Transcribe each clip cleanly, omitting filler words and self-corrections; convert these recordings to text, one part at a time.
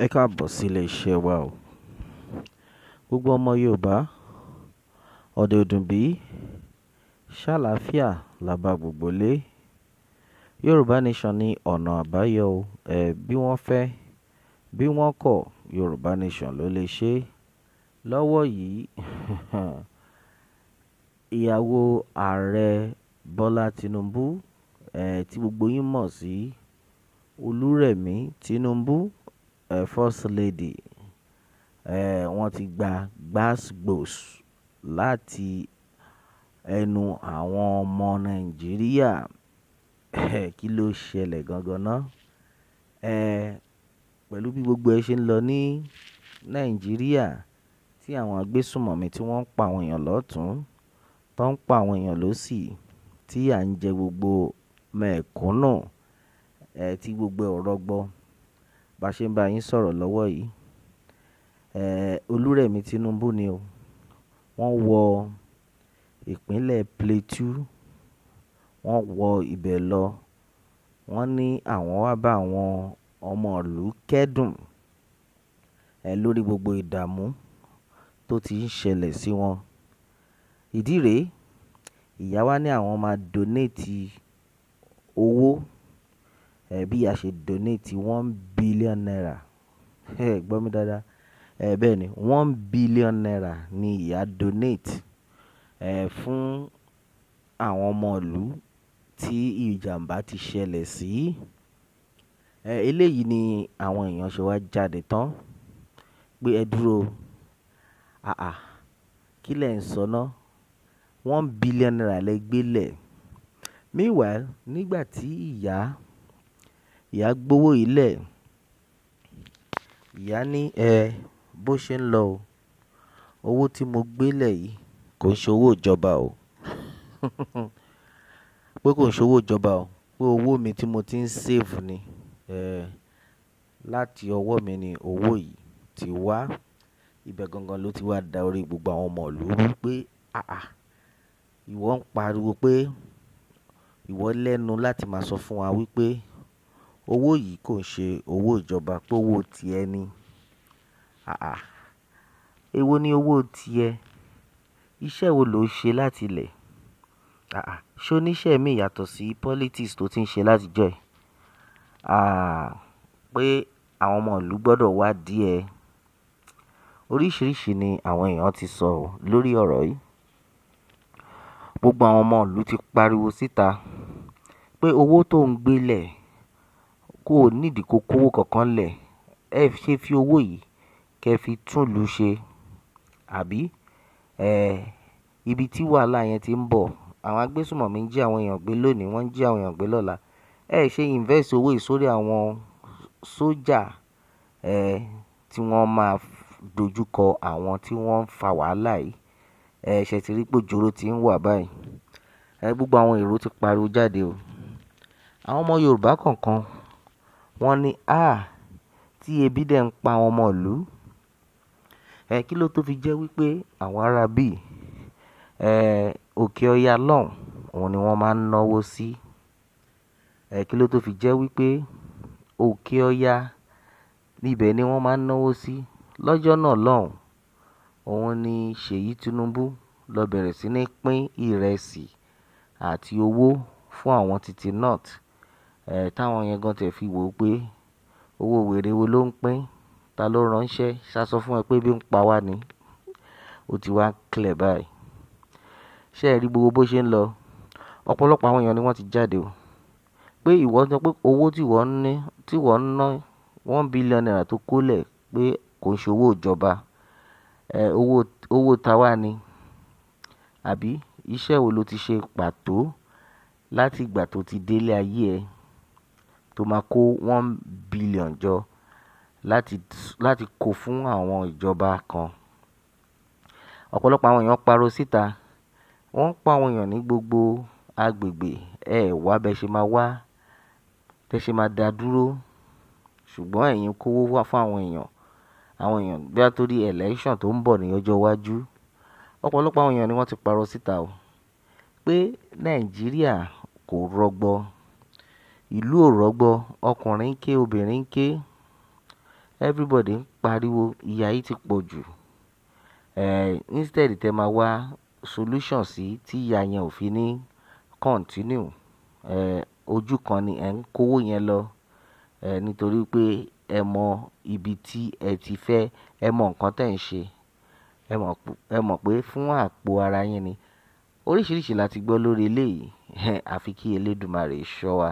Ẹ káàbọ̀ sí ilé iṣẹ́ wa o. Gbogbo ọmọ Yorùbá, ọ̀dẹ̀ ò dùn bí, ṣàlàáfíà là bá gbogbo lé. Yorùbá Nation ní ọ̀nà àbáyọ o. Ẹ bí wọ́n fẹ́, bí wọ́n kọ̀, Yorùbá Nation ló lè ṣe. Lọ́wọ́ yìí, ìyàwó Ààrẹ Bọ́lá Tinubu, tí gbogbo yín mọ̀ sí Olúrẹ̀mí Tinubu, First Lady, wọ́n ti gba gbas-gbos láti ẹnu àwọn ọmọ Nàìjíríà. Kí ló ṣẹlẹ̀ gangan ná? Pẹ̀lú bí gbogbo ẹ ṣe ń lọ ní Nàìjíríà, tí àwọn agbésùnmọ̀mí tí wọ́n ń pa àwọn èèyàn lọ́tùn, tó ń pa àwọn èèyàn lọ́sì, tí à ń jẹ gbogbo mẹ̀kúnnù, tí gbogbo ẹ ò rọgbọ. Bá ṣe ń bá yín sọ̀rọ̀ lọ́wọ́ yìí, Olúrẹ̀mí Tinubu ni o. Wọ́n wọ ìpínlẹ̀ Plateau, wọ́n wọ ibẹ̀ lọ. Wọ́n ní àwọn wá bá àwọn ọmọ ìlú kẹ́dùn, lórí gbogbo ìdààmú tó ti ń ṣẹlẹ̀ sí wọn. Ìdí rèé, ìyá wa ní àwọn máa donate owó, bí a ṣe donate ₦1 billion. Ẹ gbọ́ mi dáadáa. Bẹ́ẹ̀ ni, ₦1 billion ni ìyá donate, fún àwọn ọmọ ìlú tí ìjàmbá ti ṣẹlẹ̀ sí. Eléyìí ni àwọn èèyàn ṣe wá jáde tán pé ẹ dúró. Àà, kí lẹ̀ ń sọ ná? ₦1 billion lẹ gbé lẹ̀. Meanwhile, nígbà tí ìyá gbówó yìí lẹ̀, ìyá ní bó ṣe ń lọ o. Owó tí mo gbé lẹ̀ yìí kò ń ṣe owó ìjọba o. Pé kò ń ṣe owó ìjọba o. Pé owó mi tí mo ti ń save ni, láti ọwọ́ mi ni owó yìí ti wá. Ibẹ̀ gangan ló ti wá da orí gbogbo àwọn ọmọ ìlú rú pé àà, ìwọ ń pariwo pé ìwọ lẹ́nu láti máa sọ fún wa wípé owó yìí kò ń ṣe owó ìjọba, pé owó ti ẹ ni. Àà, èwo ni owó ti ẹ? Iṣẹ́ wo lo ṣe láti ilẹ̀? Àà, ṣé o ní iṣẹ́ mi yàtọ̀ sí politics tó ti ń ṣe láti ìjọ yìí? Àà, pé àwọn ọmọ ìlú gbọdọ̀ wá díẹ̀. Oríṣìíríṣìí ni àwọn èèyàn ti sọ lórí ọ̀rọ̀ yìí. Gbogbo àwọn ọmọ ìlú ti pariwo síta pé owó tó ń gbé lẹ̀ kò nídi kó kówó kankan lẹ̀. Ẹ ṣe fi owó yìí kí ẹ fi tún ìlú ṣe, àbí? Ibi tí wàhálà yẹn ti ń bọ̀, àwọn agbésùnmọ̀mí ń jí àwọn èèyàn gbé lónìí, wọ́n ń jí àwọn èèyàn gbé lọ́la. Ẹ ṣe invest owó yìí sórí àwọn sójà, tí wọ́n máa dojúkọ àwọn tí wọ́n ń fa wàhálà yìí. Ẹ ṣé ti rí pé ojoro ti ń wà báyìí. Gbogbo àwọn èrò ti pariwo jáde o. Àwọn ọmọ Yorùbá kọ̀ọ̀kan wọ́n ní, "à, tí ebi dẹ̀ ń pa àwọn ọmọ ìlú." Kí ló tó fi jẹ́ wípé àwọn ará bí, òkè Ọya lọ́hùn, òun ni wọ́n máa ń náwó sí. Kí ló tó fi jẹ́ wípé òkè Ọya níbẹ̀ ni wọ́n máa ń náwó sí. Lọ́jọ́ náà lọ́hùn, òun ni Ṣèyí Tinubu lọ bẹ̀rẹ̀ sí ní pín ìrẹsì àti owó fún àwọn titi North. Táwọn yẹn gan tẹ̀ fi wò pé owó wèrè wo ló ń pín, ta ló ránṣẹ́, ṣá sọ fún ẹ pé bí ń pa wá ni. Ó ti wá clear báyìí. Ṣé ẹ rí gbogbo bó ṣe ń lọ? Ọ̀pọ̀lọpọ̀ àwọn èèyàn ni wọ́n ti jáde o. Pé ìwọ sọ pé owó tí ìwọ ń ní, tí ìwọ ń ná ₦1 billion tó kó lẹ̀ pé kò ń ṣe owó ìjọba. Owó ta wá ni. Àbí iṣẹ́ wo lo ti ṣe pàtó láti ìgbà tó ti dé ilé ayé ẹ tó máa kó 1 billion jọ láti kó fún àwọn ìjọba kan? Ọ̀pọ̀lọpọ̀ àwọn èèyàn pariwo síta. Wọ́n ń pa àwọn èèyàn ní gbogbo agbègbè. Ẹ wá bẹ ṣe máa wá, bẹ ṣe máa dá dúró. Ṣùgbọ́n ẹ̀yin kó owó wá fún àwọn èèyàn. Àwọn èèyàn bí a torí election tó ń bọ̀ ní ọjọ́ iwájú. Ọ̀pọ̀lọpọ̀ àwọn èèyàn ni wọ́n ti pariwo síta o pé Nàìjíríà kò rọgbọ. Ìlú ò rọgbọ. Ọkùnrin ń ké, obìnrin ń ké. Everybody ń pariwo ìyà yìí ti pọ̀ jù. Instead tẹ máa wá solution sí tí ìyà yẹn ò fi ní continue. Ojú kan ni ẹ̀ ń kówó yẹn lọ. Nítorí pé ẹ mọ ibi tí ẹ ti fẹ́, ẹ mọ nǹkan tí ẹ̀ ń ṣe. Ẹ mọ̀ pé fún àpò ara yín ni. Oríṣiríṣi la ti gbọ́ lórí eléyìí. Àfi kí Elédùmarè ṣọ́ wa.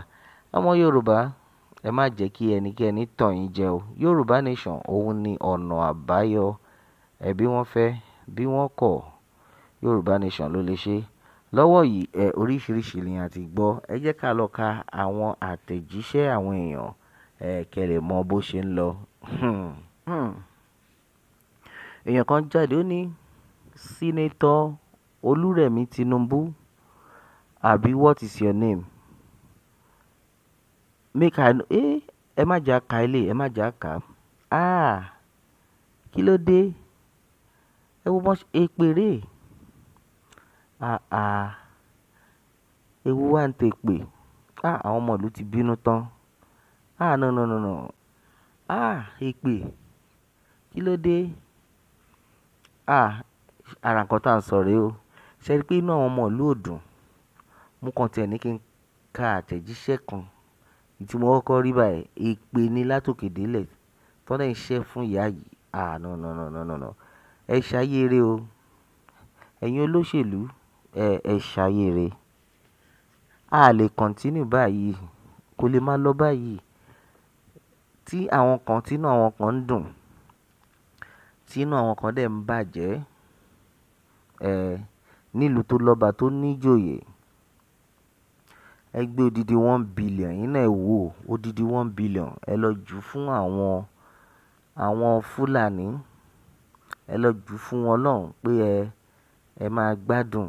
Ọmọ Yorùbá, ẹ má jẹ́ kí ẹnikẹ́ni tàn yín jẹ o. Yorùbá Nation òun ni ọ̀nà àbáyọ. Ẹ bí wọ́n fẹ́, bí wọ́n kọ̀, Yorùbá Nation ló lè ṣe. Lọ́wọ́ yìí, oríṣiríṣi ni a ti gbọ́. Ẹ jẹ́ ká lọ ka àwọn àtẹ̀jíṣẹ́ àwọn èèyàn, kí ẹ lè mọ bó ṣe ń lọ. Èèyàn kan jáde ó ní Senator Olúrẹ̀mí Tinubu, àbí what is your name? Make I know, ẹ má jà ká ilé, ẹ má jà ká. Ah, kí ló dé? Ẹ wo bó ṣe èpè. Ah, ah, ewu wá ń tèpè. Ah, àwọn ọmọ ìlú ti bínú tán. Ah, no, no, no, no. Ah, èpè. Kí ló dé? Ah, ara nǹkan tí à ń sọ rè o. Ṣé rí pé inú àwọn ọmọ ìlú ò dùn? Mo kàn tí ẹ ní kí n ka àtẹ̀jíṣẹ́ kan. Èyí tí mo kọ́kọ́ rí báyìí, èpè ni látòkè dé ilẹ̀. Tọ́ dẹ̀ ń ṣẹ́ fún ìyá yìí. Ah, no, no, no, no, no, no. Ẹ ṣayé rẹ o. Ẹ̀yin olóṣèlú, ẹ ṣayé rẹ. A lè continue báyìí. Kò lè máa lọ báyìí. Tí àwọn kan, tí inú àwọn kan ń dùn, tí inú àwọn kan dẹ̀ ń bàjẹ́, nílùú tó lọ́ba tó ní ìjòyè. Ẹ gbé odidi 1 billion, ẹ̀yin náà ẹ wò ó, odidi 1 billion ẹ lọ ju fún àwọn Fúlàní. Ẹ lọ ju fún wọn lọ́hùn pé ẹ máa gbádùn.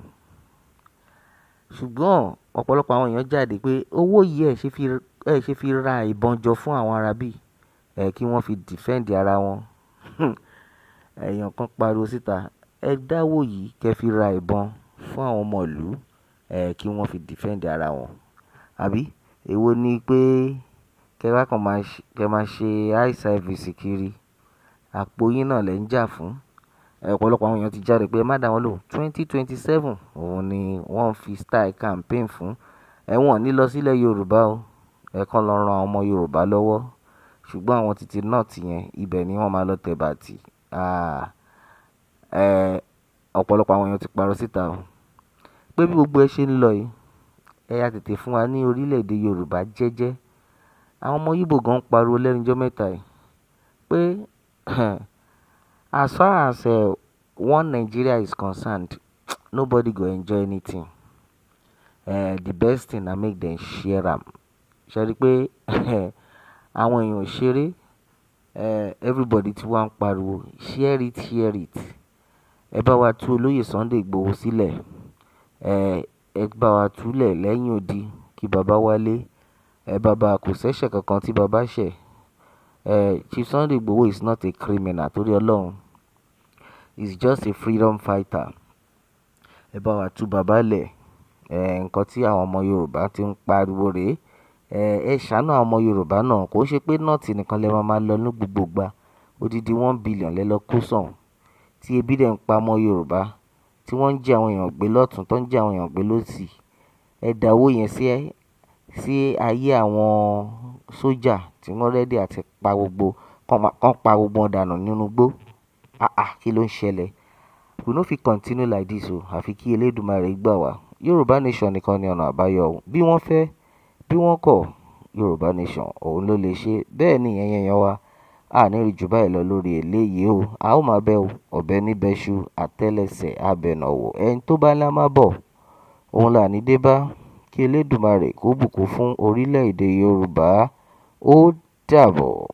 Ṣùgbọ́n ọ̀pọ̀lọpọ̀ àwọn èèyàn jáde pé owó yìí ẹ ṣe fi ra ìbọn jọ fún àwọn ará bí, kí wọ́n fi defend ara wọn. Èèyàn kan pariwo síta, ẹ dáwó yìí kí ẹ fi ra ìbọn fún àwọn ọmọ ìlú, kí wọ́n fi defend ara wọn. Àbí èwo ni pé kí ẹ wá kàn máa ṣe, kí ẹ máa ṣe eye service kiri. Àpò yín náà lẹ̀ ń jà fún. Ọ̀pọ̀lọpọ̀ àwọn èèyàn ti jáde pé ẹ má dá wọn lóhùn. 2027 òun ni wọ́n fi style campaign fún. Ẹ wọ́n ò ní lọ sílẹ̀ Yorùbá o. Ẹ kàn lọ ran àwọn ọmọ Yorùbá lọ́wọ́. Ṣùgbọ́n àwọn titi North yẹn, ibẹ̀ ni wọ́n máa lọ tẹ̀bà tì. Ah, ọ̀pọ̀lọpọ̀ àwọn èèyàn ti pariwo síta o. Pé bí gbogbo ẹ ṣe ń lọ yìí, ẹ ya tètè fún wa ní orílẹ̀ èdè Yorùbá jẹ́jẹ́. Àwọn ọmọ Igbo gan ń pariwo lẹ́nu ijọ́ mẹ́ta yìí pé as far as one Nigeria is concerned, nobody go enjoy anything. The best thing na make dem share am. Ṣé rí pé àwọn èèyàn ò ṣeré? Everybody tí wá ń pariwo share it, share it. Ẹ bá wa tú olóyè Sunday Igboho sílẹ̀. Ẹ bá wa tú lẹ̀ lẹ́yìn odi kí bàbá wálé. Bàbá kò ṣẹ̀ṣẹ̀ kankan tí bàbá ṣẹ̀. Chief Sunday Igboho is not a criminal torí Ọlọ́run. He's just a freedom fighter. Ẹ bá wa tú bàbá lẹ̀. Nǹkan tí àwọn ọmọ Yorùbá tí ń pariwo rè. Ẹ ṣàánú àwọn ọmọ Yorùbá náà. Kò ṣe pé North nìkan lẹ máa máa lọ ní gbogbo ìgbà. Odidi 1 billion lẹ lọ kó sọ̀hún. Tí ebi dẹ̀ ń pa ọmọ Yorùbá, tí wọ́n ń jí àwọn èèyàn gbé lọ́tùn, tó ń jí àwọn èèyàn gbé lósì. Ẹ dá owó yẹn sí ayé àwọn sójà tí wọ́n ready àti pa gbogbo, kàn pa gbogbo wọn dànù nínú igbó. Ah ah, kí ló ń ṣẹlẹ̀? We no fit continue like this o. Àfi kí Elédùmarè gbà wá. Yorùbá Nation nìkan ni ọ̀nà àbáyọ o. Bí wọ́n fẹ́, bí wọ́n kọ̀, Yorùbá Nation òun ló lè ṣe. Bẹ́ẹ̀ ni ẹ̀yin èèyàn wa. A ní rí ju báyìí lọ lórí eléyìí o. A ó máa bẹ́ o. Ọ̀bẹ ní bẹ́ṣu, àtẹ́lẹsẹ̀, a bẹ̀nà wò. Ẹni tó bá ní a má bọ̀, òun là ní dé bá. Kí Elédùmarè kó bùkún fún orílẹ̀ èdè Yorùbá. Ó dàbọ̀.